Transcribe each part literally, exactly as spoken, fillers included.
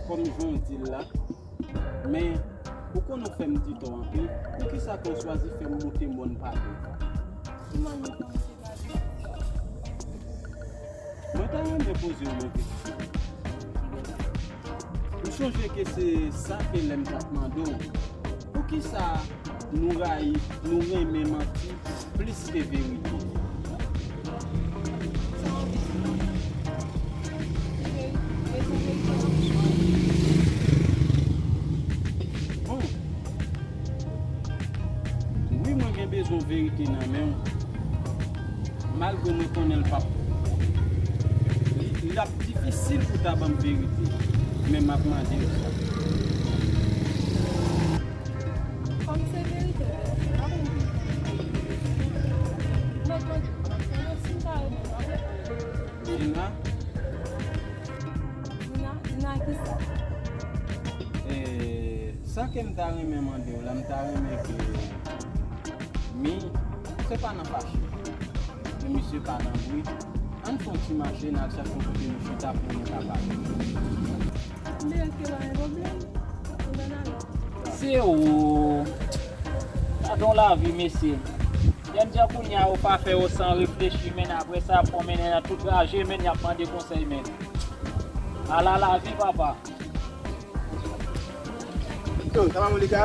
Kòm jan w di l la, men ou konnen w fè m di tò anpil, poukisa ke w chwazi fè m moute mòn pa de? Ki mòn nou fè w moute pa de? Mwen ta renmen poze w yon kesyon. Ou sonje ke se sa ke lè m t ap mande w, poukisa nou rayi, nou renmen manti plis ke verite? Bon, wi, mwen gen bezwen verite nan men w. Malgre mwen konnen l p ap, li, l ap difisil pou ta ban m verite, men m ap mande w sa. Kòm se verite, m pa konn ki. Mwen tande, mwen tande si m ta renmen, m ap reponn. Dina? Dina, Dina kisa? E, sa ke m ta renmen mande w la, m ta renmen ke mi, se pa nan fache. Men misye pa nan bri. Ann fè yon ti mache, n al chèche yon kote nou chita pou nou ka pale. M te rete pa gen pwoblèm. Ann ale. Se ou. Gade yon lavi, mesye. Jènjan kounye a, yo pa fè yo san reflechi, men apre sa, y ap pwomennen nan tout raje, men y ap mande konsèy, men. Ala lavi, papa. Yo, sa va, Monica?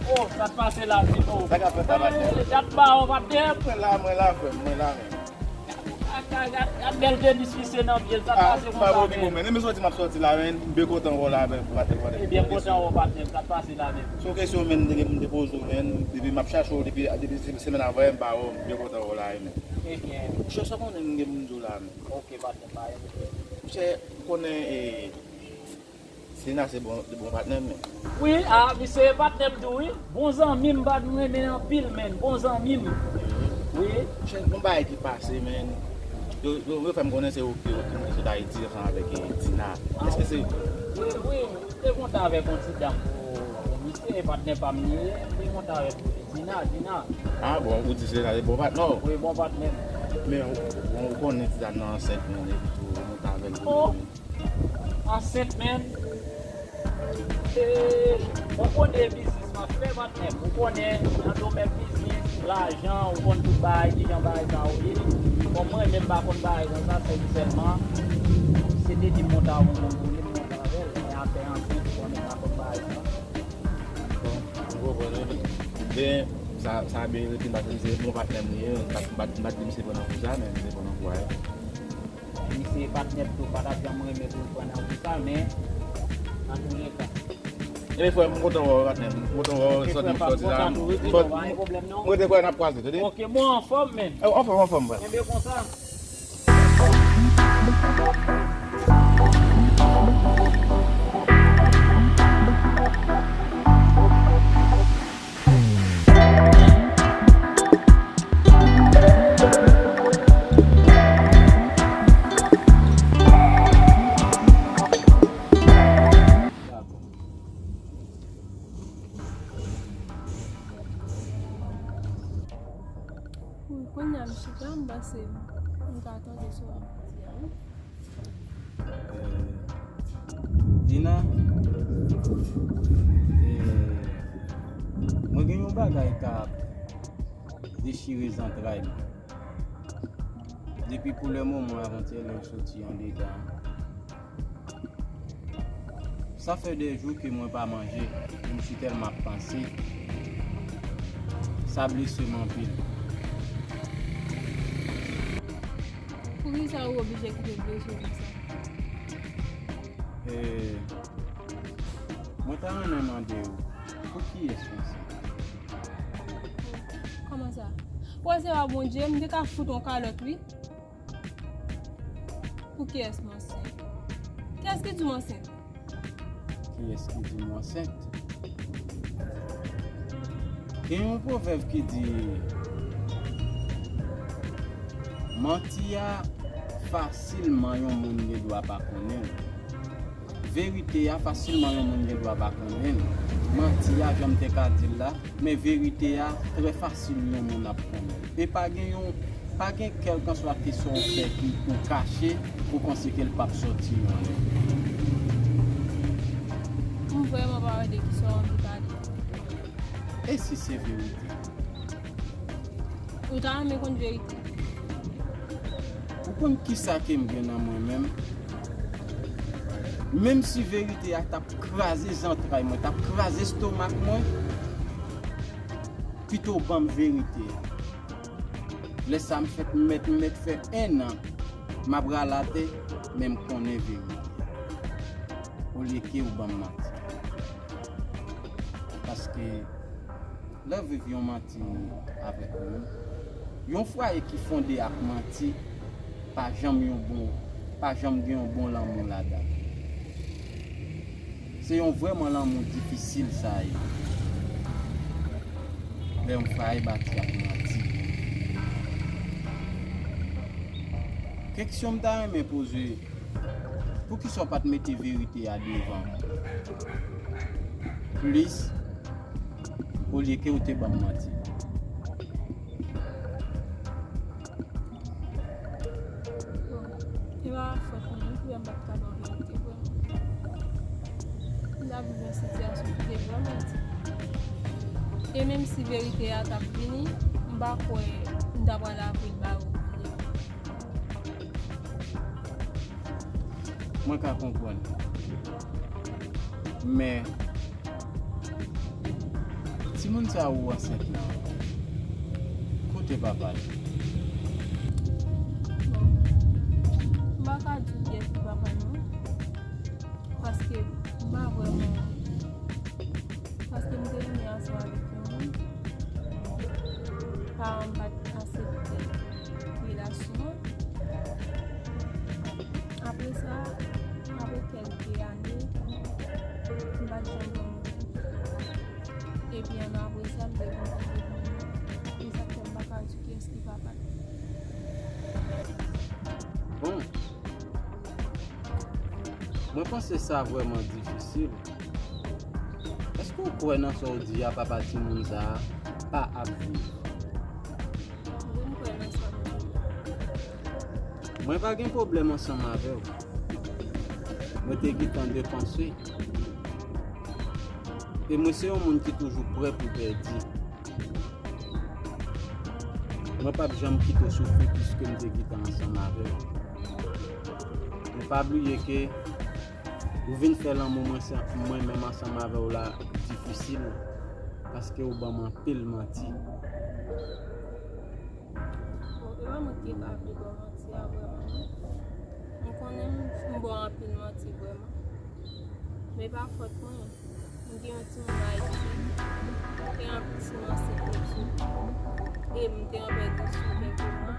Oh, sa t pase la, Tito? Sa k ap fèt la, patnè? Eh, dat ba, on patnè. Mwen la, mwen la, frè m, mwen la, men. Gad, gad, gad bèl tenis fise nan pye l, sa t pase konsa, men. Ah, pa pwoblèm, men. Menm sòti m ap sòti la, men. M byen kontan wè w la, men, patnè, patnè. M byen kontan wè w, patnè. Sa t pase la, men. Se yon kesyon, men, m te, m te poze w, men. Depi m ap chache w, depi, depi se-, semèn avan yè, m pa wè w, m byen kontan wè w la, men. Ebyen. Monchè, sa w konnen m gen pou m di w la, men. Ok, patnè, pa gen pwoblèm. Monchè, ou konnen, eh, Sina se bon, se bon patnè m, men. Wi, a, misye e patnè m tou, wi. Bon zanmi m, patnè m renmen anpil, men. Bon zanmi m. Wi. Chèn, bon bagay ki pase, men. Yo, yo, yo fè m konnen se ou ki, ou ki sot Ayiti ansanm avèk, eh, Dina. Èske se... Wi, wi, m te kontan avèk yon ti dam pou, pou misye, e patnè pa m li ye, m te kontan avèk Dina, Dina. Ah, bon, ou di se la, se bon patnè w? Wi, bon patnè m. Men, ou, ou konnen ti dam nan ansent, men, epi tou, ou kontan avè l tou, men. Ansent, men. E, ou konnen biznis m ap fè, patnè m. Ou konnen nan domèn biznis, lajan, ou konn tout bagay, kijan bagay sa yo ye. Bon, mwen menm m pa konn bagay konsa, se sèlman, se te di m monte avè yon moun pou li, m monte avè l. Men afè ansent, ou konnen m pa konn bagay sa. Bon, m konprann, wi. Men, sa, sa byen rete, paske se bon patnè m li ye, m pa, m pa, m pa t di misye pran nan kou sa, men misye pran nan kou a, wi. Misye pa t nèt tou, pa t ap janm renmen pou l pran nan kou sa, men antouleka. Ebyen, frè m, m kontan wè w, patnè m. M kontan wè w, sòti m sòti la. Ok, frè, pa gen pwoblèm, non. M rete kwè n ap kwaze, tande? Ok, bon, anfòm, men. Eh, anfòm, anfòm, frè. Ebyen, konsa. Wi, kounye a m chita, m panse m ka tande sa w ap di a, wi. Eh, Dina, eh, mwen gen yon bagay k ap dechire zantray mwen. Depi pou le moman avantyè lè m soti andedan, sa fè de jou ke mwen pa manje, e m si tèlman ap panse, sa blese m anpil. Poukisa ou oblije kite blese w konsa? Eh, mwen ta renmen mande w, pou kiyès ou ansent? Kòman sa? Ou wè se pa Bondye, m te ka fout yon kalòt, wi. Pou kiyès m ansent? Kiyès ki di w m ansent? Kiyès ki di m w ansent? Gen yon pwovèb ki di, manti a fasilman yon moun gen dwa pa konnen l. Verite a fasilman yon moun gen dwa pa konnen l. Manti a, jan m te ka di l la, men verite a, trè fasil yon moun ap konnen l. E pa gen yon, pa gen kèlkanswa kesyon ou fè ki ou kache, ou panse ke l p ap sòti yon lè. Vrèman pa wè de kisa w anvi pale. E si se verite? Ou ta renmen konn verite? Ou konn kisa ke m gen nan mwen menm? Menm si verite a t ap kraze zantray mwen, t ap kraze estomak mwen, pito w ban m verite a. Lè sa m fèt, m mèt, m mèt fè en an m ap rale atè, men m konnen verite a. Olye ke ou ban m manti. Paske lè w viv yon manti avèk moun, yon fwaye ki fonde ak manti pa janm yon bon, pa janm gen yon bon lanmou ladan l. Se yon vrèman lanmou difisil sa ye. Lè yon fwaye bati ak manti. Keksyon m ta renmen poze, poukisa w pa t mete verite a devan plis olye ke w te ban m manti? Bon, e pa fòt mwen non, poukisa m pa t ka ba w verite vrèman. M t ap viv yon sitiyasyon ki te vrèman di. E menm si verite a t ap vini, m pa kwè m ta pral avwe l ba ou. Mwen ka konprann. Men, timoun sa ou ansent la, kote papa l? Bon, m pa ka di w kiyès ki papa l non. Paske m pa vrèman, paske m te renmen ansanm avèk yon moun. Paran m pa t aksepte relasyon an. Apre sa, apre kèlke ane, m pa t janm konn moun. Epi ann apre sa, m te konn moun. E sa k fè m pa ka di kiyès ki papa l. Bon. Mwen panse sa vrèman difisil. Èske w kwè nan sa w di a, papa timoun sa a pa ap viv? Wi, m kwè nan sa m di. Mwen pa gen pwoblèm ansanm avè w. Mwen te gentan depanse. E mwen se yon moun ki toujou prè pou pèdi. Mwen p ap janm kite w soufri plis ke m te gentan ansanm avè w. Men pa bliye ke ou vin fè lanmou mwen sa, mwen menm ansanm avè w la difisil, paske ou ban m anpil manti. Bon, e pa mwen ki te ka vle ba w manti a vrèman non. M konnen m, m ba w anpil manti vrèman. Men pa fòt mwen. M gen yon timoun Ayiti. E anplis m ansent li tou. E m te anpèdi sou kèk mwa.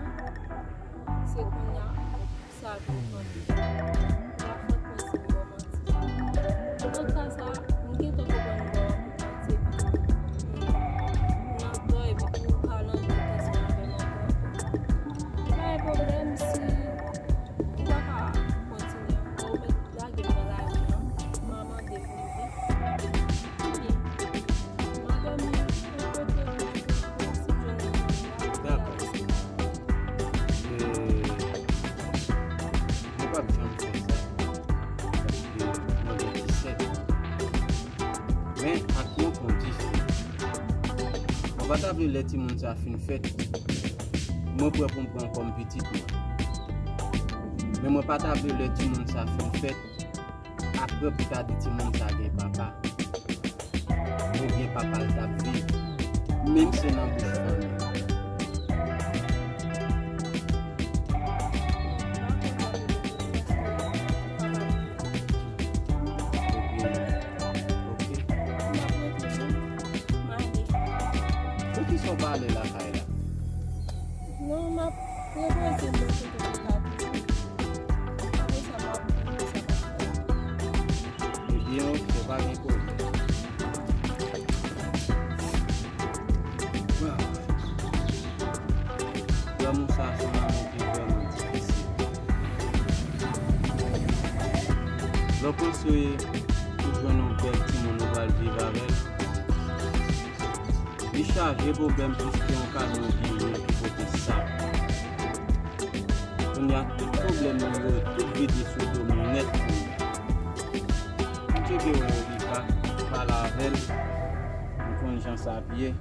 Se kounye a sa vin fòt. La fòt mwen si m ba w manti. Nan ka sa, m gentan konprann m ba w manti epi m nan tò epi tou ou ka nan dout ansanm avè m ankò. Pa gen pwoblèm si ou pa ka kontinye ankò, ou mèt lage m nan lari an, m a mande pou m vin. Ebyen, m a dòmi yon kote, yon ti jounen. Dakò. E, mwen p ap janm fè sa. Paske mwen gen disèt. Men ak yon kondisyon. Mwen pa ta vle lè timoun sa fin fèt, mwen prè pou m pran kòm pitit mwen. Men mwen pa ta vle lè timoun sa fin fèt, apre pou ta di timoun sa gen papa. Oubyen papa l t ap viv, menm se nan bouch fanmi. Ebyen, oke. Poukisa w pa ale lakay la? Non, m ap repoze m nan kote m ka toujou. Apre sa, m ap vin sa m ap fè. Ebyen, oke, pa gen pwoblèm. Lanmou sa se yon lanmou ki vrèman difisil. Lè w panse ou jwenn yon bèl timoun ou pral viv avè l, li chaje pwoblèm plis ke yon kamyon diven ki pote sab. Kounye a, tout pwoblèm nou yo, tout vide sou do m nèt kounye a. M tcheke w, Erika. Pale avè l. Nou konn jan sa ap ye.